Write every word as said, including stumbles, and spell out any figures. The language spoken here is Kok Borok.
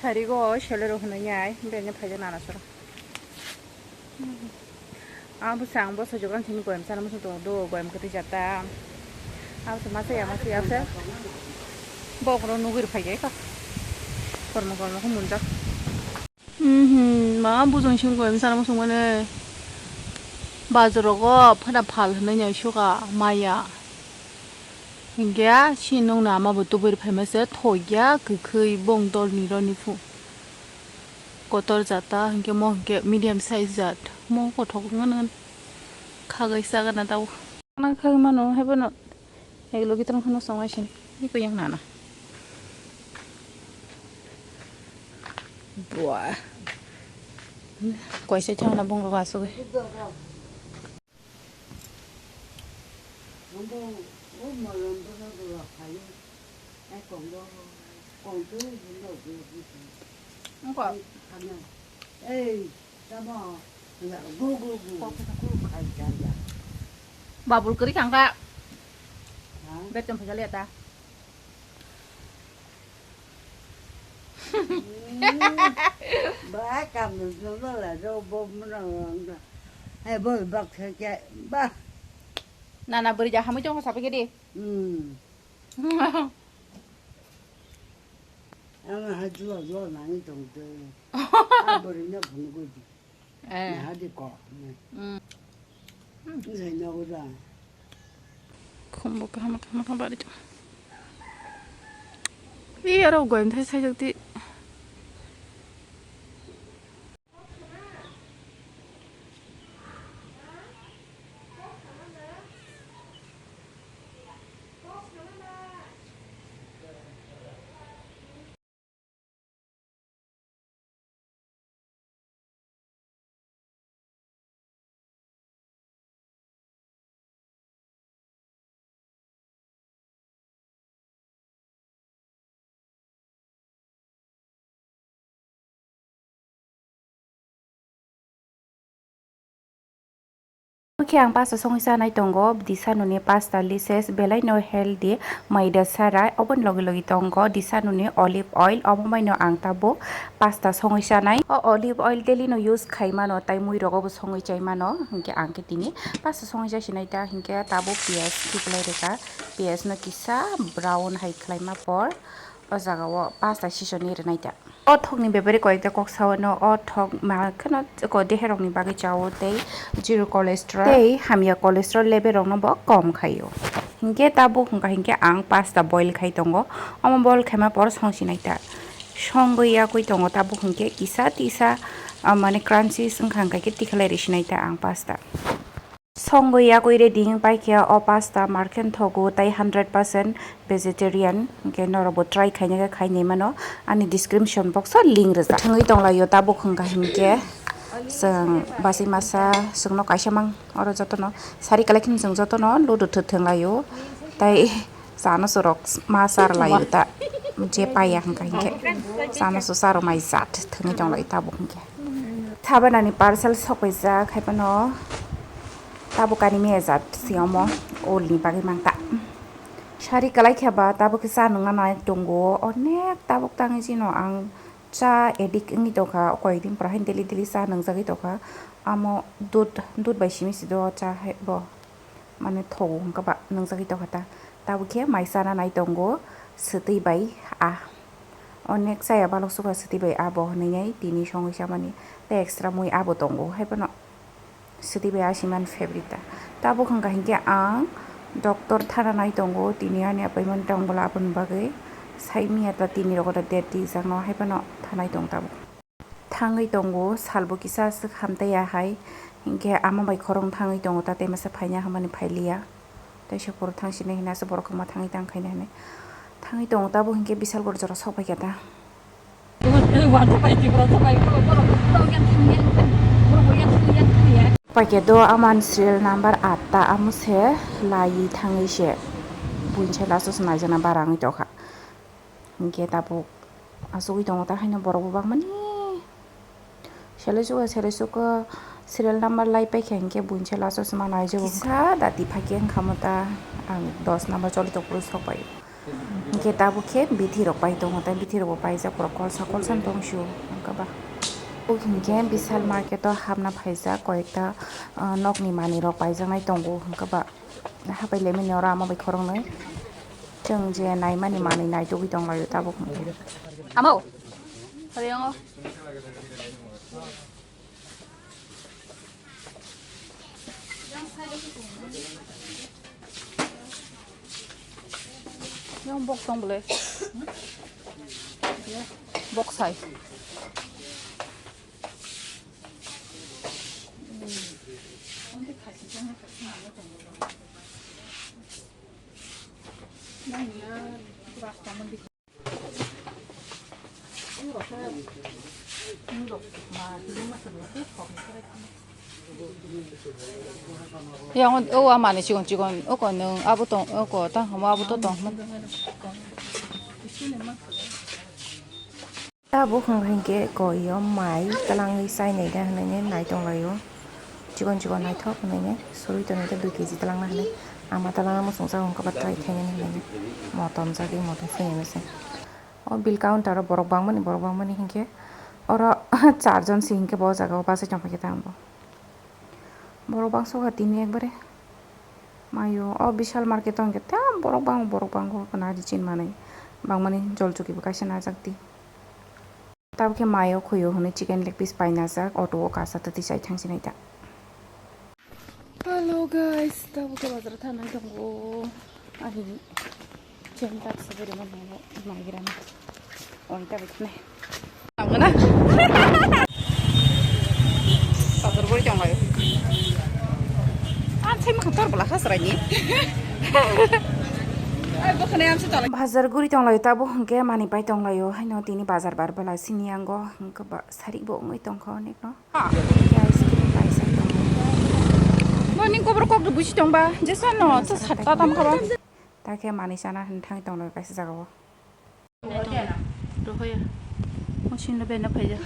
Sarigo selero hwnwi ai, bini phaijak nana soro. Ang bwsa ang bwsa jogan sini goyam sana muchung tongo do, goyam kwtwi jata. Ang bwsa masa ya, masa ya, bwsa. Bokro nugwi rw phaijak kha. Kormo kormo khe munjak. Mhm, ma bujung sini goyam sana muchung mane. Bazar rogo phana phal hwnwi nai suka maya. Hinkhe si nokni ama bo tubui rw phaima se thokya kwkhwi bong dol ni rw ni phu. Kotor jata hinkhe mo hinkhe medium size jat. Mo kothok wngmano khagai sagana tao. Nang khagwi mano haiphano eglo kitrang phano songwai sini. Iko yang nana. Buah. Koisa chana bong rok asugwi. Babul kwrwi kha wngkha. Beton phaisa liya ta. Ba kam no no la ro bo mna wang da. Hai bo bak khe khe ba. Nana bwrwi ja hamwi tongkha sapai khe di. Hmm. Ang ha jua jua nangwi tong te. A bwrwi no phunugwi di. Eh. Naha di ko. Hmm. Nai nogo da. Khumbo kaham kaham kaham bari tong. Ih, aro goyam thai sai jok di. Oke, ang pasta songwi chanai tongo, Disanu ni pasta laces, belai no healthy, maida sarai, oboni logi logi tongo Disanu ni olive oil, omo bai no ang tabuk pasta songwi chanai. O olive oil daily no use khai mano, tai mui rogo bo songwi chai mano, hinkhe ang khe tini pasta songwi cha sinai ta, hinkhe tabuk piyaj khiklai rwkha, piyaj no kisa brown hai khlai ma por. O jaga o pasta sisoni rwnai ta. O thokni bebari koyekta kok sao no, o thok ma kheno ko deherokni bagwi chao tei zero cholesterol tei hamya cholesterol level rokno bo kom khaio. Hinkhe tabuk hwnkha hinkhe ang pasta boil khai tongo. Omo boil khaima por songsinai ta. Songwi yakwi tongo tabuk hinkhe kisa tisa, ah, mane crunchies wngkha hinkhe tikhlai risinai ta ang pasta. Songwi yakwi ready wng paikhe o pasta market thogo tei hundred percent vegetarian, hinkhe norokbo try khaina khe khainai mano, ani description box o link rijak. Thwngwi tonglaio tabuk hwnkha hinkhe chwng basi masa chwngno kaisa mang oro jotono sari kwlai kheno chwng jotono ludu thwthwng laio tei. Chana sorok ma char lai ta je paiya hwnkha hinkhe chana so charo mai jat thwngwi tong lai tabuk hinkhe. Thabanani parcel sokpaijak hai phano tabuk ani mia jat si omo olni bagwi mangta. Sari kwlai khe ba tabuk khe cha nungna nai tongo onek tabuk tangwi chino ang cha addict wngwi tongkha o koyekdin pora haino daily daily cha nungjagwi tongkha amo dud dud bai simi si do cha hai bo. Mane thogo hwnkhe ba nungjagwi tongkha ta. Tabuk khe mai chana nai tongo swtwi bai ah. Onek chaya balok sukha swtwi bai ah bo hwnwi nai tini songwi chamani. Tei extra mui ah bo tongo hai phano swtwi bai ah simani favorite ta. Tabuk hwnkha hinkhe ang doctor thana nai tongo tini ani apaimani tongbola aboni bagwi. Sai miya ta tini rogo ta date twijak no hai phano thanai tong tabuk. Thangwi tongo, salbo kisa aswk hamtaiya hai, hinkhe ama bai khorang thangwi tongo, ta tei masa phaina hamani phailiya, tei se phuru thangsinai hwnwi aswk borok kwma thangwi tangkhaina hwnwi thangwi tongo, tabuk hinkhe Bisalgor jora sokphaikha ta. Paikhe do amani serial number atta, amo se laiwi thangwi se buini se last o se naijakna bara wngwi tongkha. Hinkhe tabuk asugwi tongo, ta haino borok bo bangmani selai suka, selai suka serial number lai paikha, hinkhe buini se last o se ma naijago. Kisa dati phakhe wngkha mo ta, ang dos number choli tongphuru sok bai. Hwnkhe tabuk khe bithi rok pai tongo, tei bithi rok bo paijak, borok kolsa kolsa no tong sio, hwnkhe ba. Tabuk hinkhe Vishal market o hapna phaijak, koyekta, ah, nokni manwi rok paijaknai tongo, hwnkhe ba. Hapai lemani oro ama bai khoroknwi. Chwng je naimani manwi naitugwi tonglaio tabuk hinkhe. Amo. Ori yango. Yang bok tong bole. Bok sai. Yang o, o amani chikon chikon, o ko nung abo tong, o ko ta hamo abo to tong. Tabuk hwnkhe koi o mai twlangwi chainai da hwnwi nai tonglaio. Chikon chikon naithok hwnwi surwi tongwi tei dui keji twlangna hwnwi ama twlangna muchungsa hwnkhe ba try khainani hwnwi motom jagwi motom swngnai se. O bill counter o borok bangmani, borok bangmani hinkhe oro charjon se hinkhe bo jaga o bachai tongphaikhe tamo. Borok bangso kha tini ekbare. Mayo, o Vishal market o hwnkhe tei borok bango, borok bango, khwna di chin manwi. Bangmani jol chuki bo kaisa najak di. Tabukhe mayo khoyo hwnwi chicken leg piece paina jak, auto o kasa twtwi chai thang sinai ta. Hello guys, tabukhe bazar thanai tongo. Ani Chen tak sabari mana ya, magira na. Oi, tak itu nih. Ang na. Bazar guri tong layo. Ah, saya mah kantor belah khas rai ni. Ai, bukan yang sih tolong. Bazar guri tong layo, tabuk hwnkhe mani pai tong layo. Haino tini bazar bar bela sini anggo hwnkhe ba sari bo wngwi tong kha onek no. Guys, kini paisa tongo. Bo ni kobor kok de busi tong ba, jesa no, to satta tam kha ba. Ta khe manwi chana hwn thang tong laio kaisa jaga o. Rohoya. Mo sin lo bena phaija.